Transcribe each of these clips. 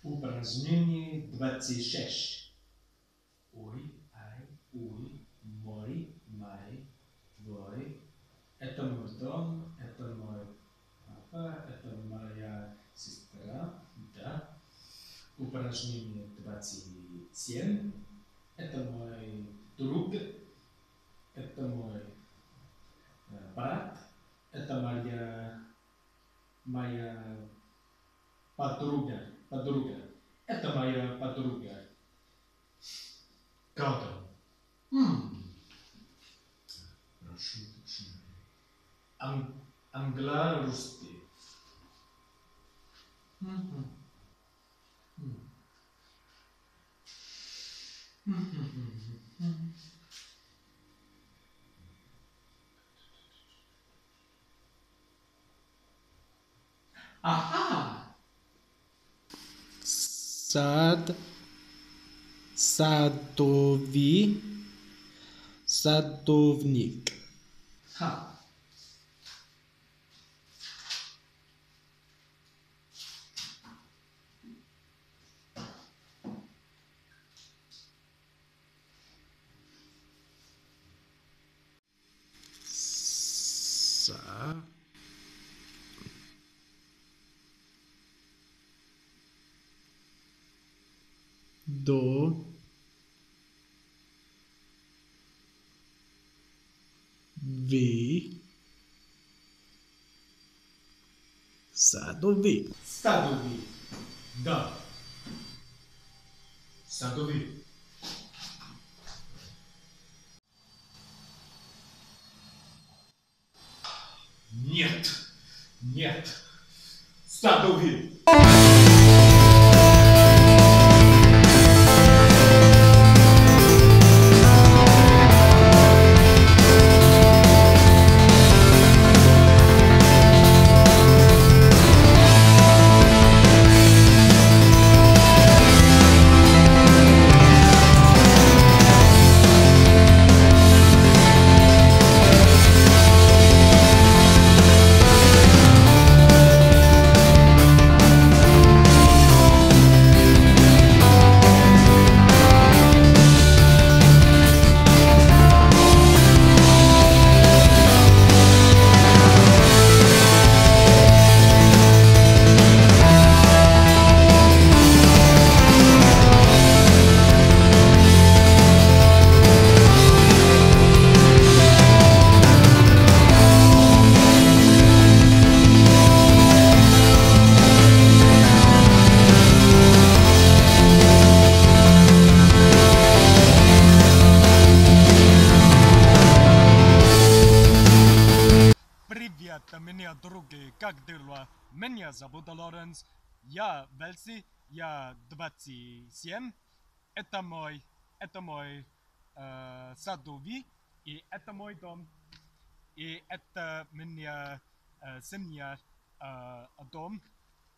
Упражнение 26. Ой, ай, уй, мой, май, твой. Это мой дом, это мой папа, это моя сестра, да. Упражнение 27. Это мой друг, это мой брат, это моя подруга, подруга. Это моя подруга. Garden. Russian dictionary. Англо-русский. Aha! Сад, садови, садовник. Ха. Са. До. Ви. Садови. Садови. Да. Садови. Нет. Нет. Садови. Меня другие, как дела? Меня зовут Лоренс, я в Уэльсе, я 27, это мой садовый, и это мой дом, и это меня семья дом,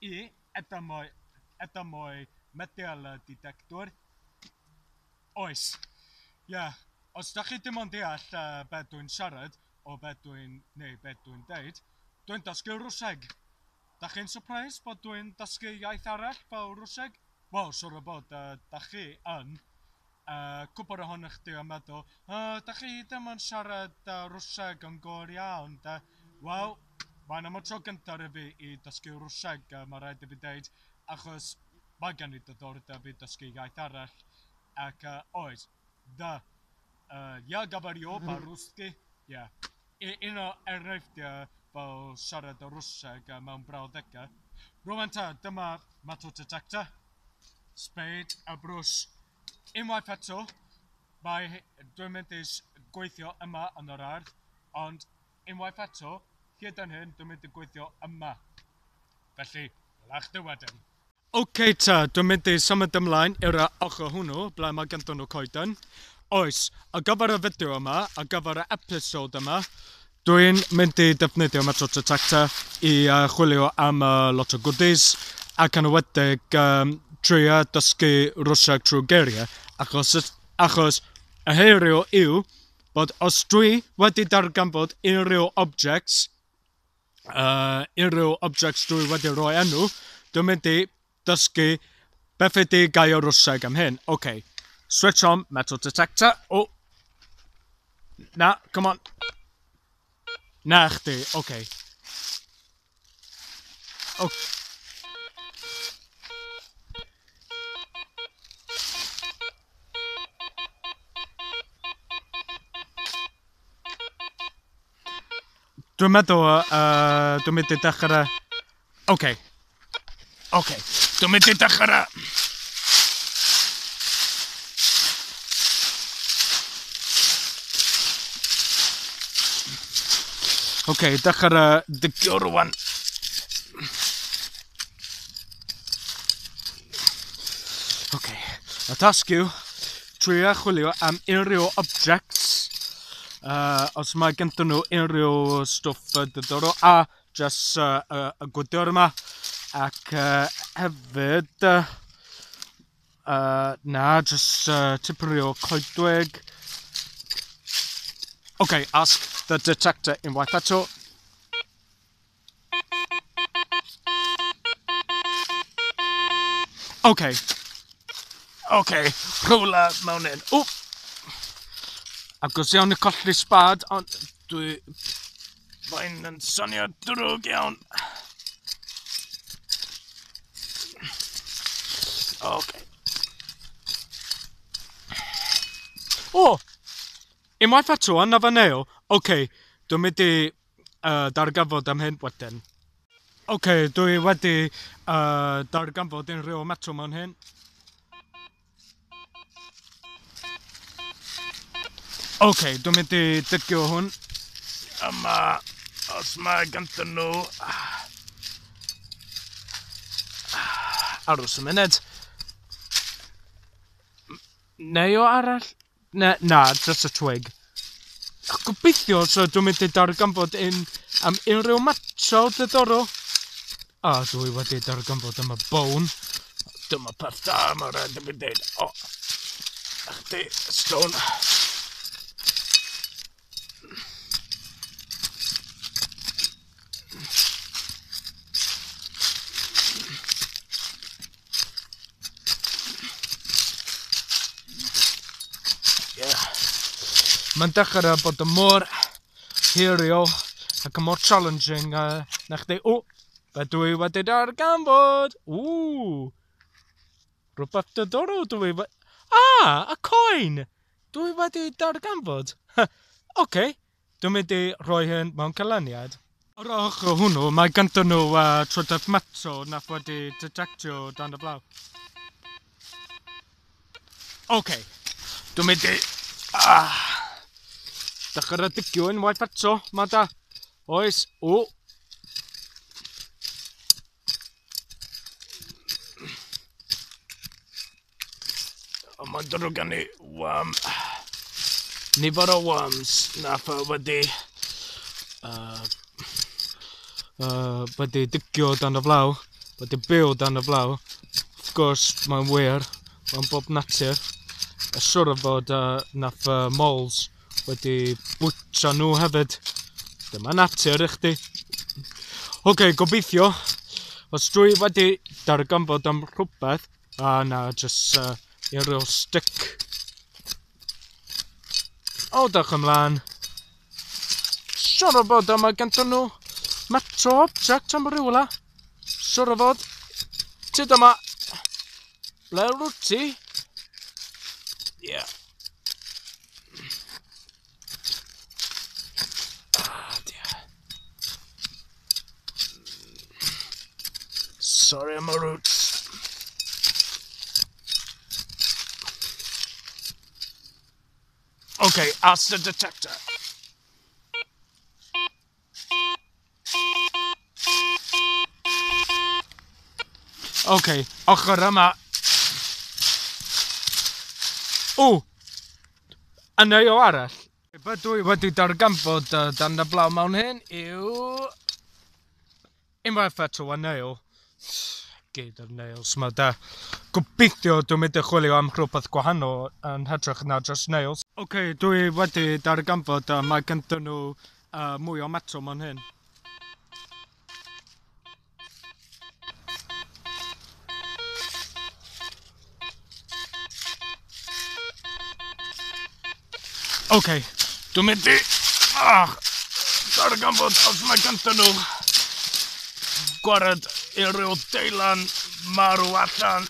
и это мой металлодетектор. Oes, yeah, os da chi dim ond deall be dwi'n siarad, o be dwi'n, neu be dwi'n deud, dwi'n dysgu Rwseg. Da chi'n surprised bod dwi'n dysgu iaith arall fel Rwseg? Wel, siŵr o bod da chi yn. Cwpl ohonoch chdi yn meddwl, da chi ddim yn siarad Rwseg yn gor iawn, da. Wel, mae'n am y tro gyntaf i fi i dysgu Rwseg, mae rhaid i fi deud, achos mae gen i diddordeb i dysgu iaith arall. Ac oes, da. Я говорю по-русски, yeah. Un o enghreifftiau fel siarad o Rwsieg mewn brawddegau. Rwan ta, dyma metal detector, spade a brws. Unwaith eto, dwi'n mynd i gweithio yma yn yr ardd, ond unwaith eto, hyd yn hyn, dwi'n mynd i gweithio yma. Felly, wela chdi wedyn. OK ta, dwi'n mynd i symud ymlaen i'r ochr hwnnw, ble mae ganddyn nhw coeden. Oes, ar gyfer y fideo yma, ar gyfer y episode yma, dwi'n mynd i defnyddio metal detector i chwilio am lot o goodies ac yn enwedig trio dysgu Rwsieg trwy geiriau, achos y heriol yw bod os dwi wedi darganfod unrhyw objects, Unrhyw objects dwi wedi rhoi enw, dwi'n mynd i dysgu beth ydy gair Rwseg am hyn. OK, switch on metal detector. Oh, na, come on. Na chdi, OK. Oh. Dwi'n meddwl, dwi'n mynd i dechrau. OK. OK. Dwi'n mynd i dechrau. OK, dechrau digio rwan. OK. Y tasg yw trio chwilio am unrhyw objects os mae ganddyn nhw unrhyw stwff diddorol a just y gwydr yma ac hefyd na, just tipyn o coedwig. OK, ask the detector unwaith eto. OK. OK, rhywle mewn un. O! Agos iawn i colli spad, ond dwi. Mae'n yn swnio drwg iawn. OK. O! Unwaith eto, another nail. OK, dwi'n mynd i darganfod am hyn wedyn. OK, dwi wedi darganfod unrhyw metal mewn hyn. OK, dwi'n mynd i digio hwn. Yma, os mae ganddyn nhw. Aros y munud. Neu o arall? Na, na, just a twig. Gobeithio so dwi'n mynd i darganfod un am unrhyw metal diddorol. A dwi wedi darganfod am y bone. Dyma peth da, mae rhaid i fi dweud. O, chdi, stone. Yeah. Mae'n dechrau bod yn mor heriol ac yn mor challenging na chdi. O, be dwi wedi darganfod? Ww, rhywbeth diddorol dwi. Ah, a coin! Dwi wedi darganfod. Oce, okay. Dwi'n mynd i rhoi hyn mewn canlyniad. Ar ochr hwnnw, mae ganddyn nhw trwydded metal nath wedi detectio dan y blaw. Oce, okay. Dwi'n mynd i dechrau digio unwaith eto, mae da. Oes, o. O, mae'n drwg gen i worm. Nifer o worms nath o wedi digio dan y flaw, wedi byw dan y flaw. Of course, mae'n wir, mae'n bob natur. A siwr o fod nath moles wedi bwyta nhw hefyd. Dyma natur i chdi. Oce, okay, gobeithio. Os dwi wedi darganfod am rhywbeth, a na, just unrhyw stick. O, dewch ymlaen. Siwr o fod yma ganddyn nhw metal object am rywle. Siwr o fod. Tyd yma. Ble rwyt ti? Yeah. Ah, dear. Sorry am y roots. Okay, ask the detector. Okay, ochr yma. O! A neu o arall. Be dwi wedi darganfod dan y blaw mewn hyn yw. Unwaith eto a nail. Gyd o'r nails ma da. Gobeithio dwi'n mynd i chwilio am rhywbeth gwahanol yn hytrach na just nails. Oce, okay, dwi wedi darganfod mae ganddyn nhw mwy o metal mewn hyn. OK, dwi'n mynd i darganfod os mae ganddyn nhw gwared unrhyw deilan marw allan.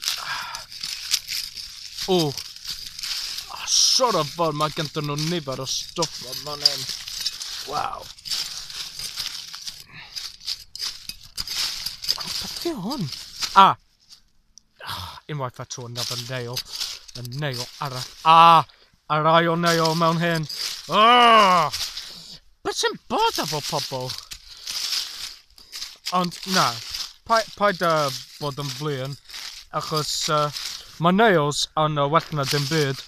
O, siwr o fod mae ganddyn nhw nifer o stwff fan hyn. Waw. Beth yw hwn? Ah! Unwaith eto another nail. Y nail arall. Ah! Yr ail nail mewn hyn. Oh! Beth sy'n bod efo pobl? Ond na, paid bod yn flin, achos mae nails yn well na dim byd.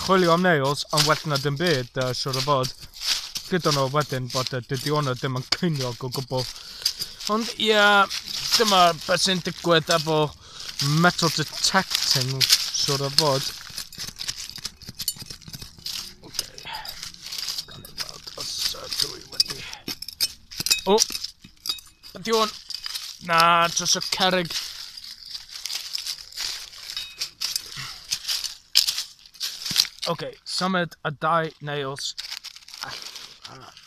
Chwilio am nails yn well na dim byd, siwr o fod. Gyda nhw wedyn bod dydy hwnna ddim yn ceiniog o gwbl. Ond ie, yeah, dyma beth sy'n digwydd efo metal detecting, siwr o fod. Okay. Gawn ni weld os dwi wedi. O! Beth yw hwn? Na, dros y cerrig. OK, symud y dau nails allan.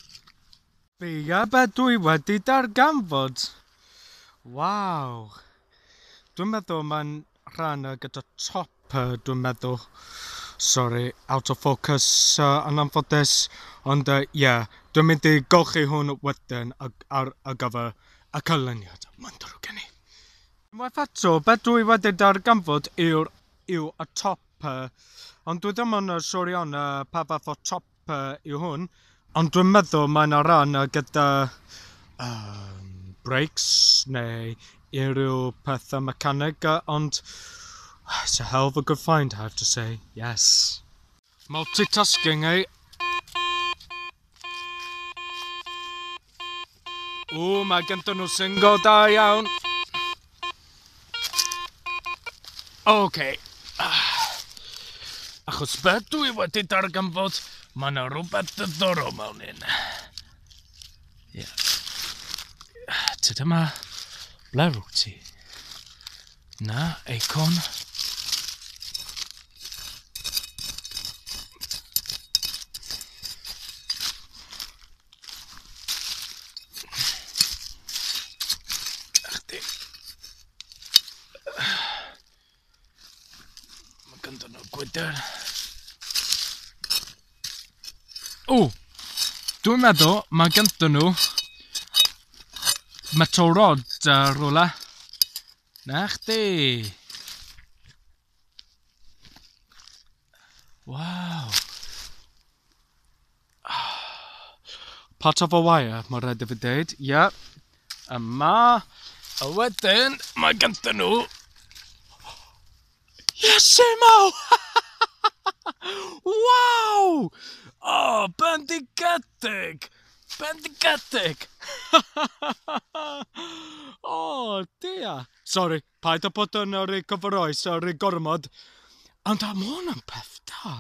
Bia be dwi wedi darganfod. Waw. Dwi'n meddwl mae'n rhan gyda top, dwi'n meddwl. Sorry, out of focus yn anffodus. Ond ie, yeah, dwi'n mynd i golchi hwn wedyn ar gyfer y canlyniad. Mae'n drwg gen i. Unwaith eto, beth dwi wedi darganfod yw y top. Ond dwi ddim yn siŵr iawn pa fath o top yw hwn. Ond dwi'n meddwl mae'n rhan gyda brakes neu unrhyw pethau mecaneg, ond it's a hell of a good find, I have to say. Yes. Multitasking, eh? O, mae ganddyn nhw single da iawn. OK. Achos beth dwi wedi darganfod, mae yna rhywbeth diddorol mewn un. Ie. Yeah. Tyd yma, ble rwyt ti? Na, acorn. Chdi. Mae ganddyn nhw gwydr. O! Dwi'n meddwl mae ganddyn nhw metal rod rhywle. Na chdi. Waw. Part of a wire, mae rhaid i fi dweud. Ie. Yeah. Yma. A wedyn, mae ganddyn nhw. Yes, Simo! Waw! Oh, bendigedig! Bendigedig! Oh, dear. Sorry, paid â bod yn rhy gyffrous, rhy gormod. Ond am hwn yn peth da.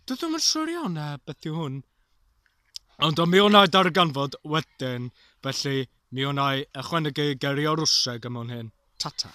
Dwi ddim yn siŵr iawn beth yw hwn. Ond mi wna i darganfod wedyn, felly mi wna i ychwanegu geiriau Rwsieg mewn hyn. Tata.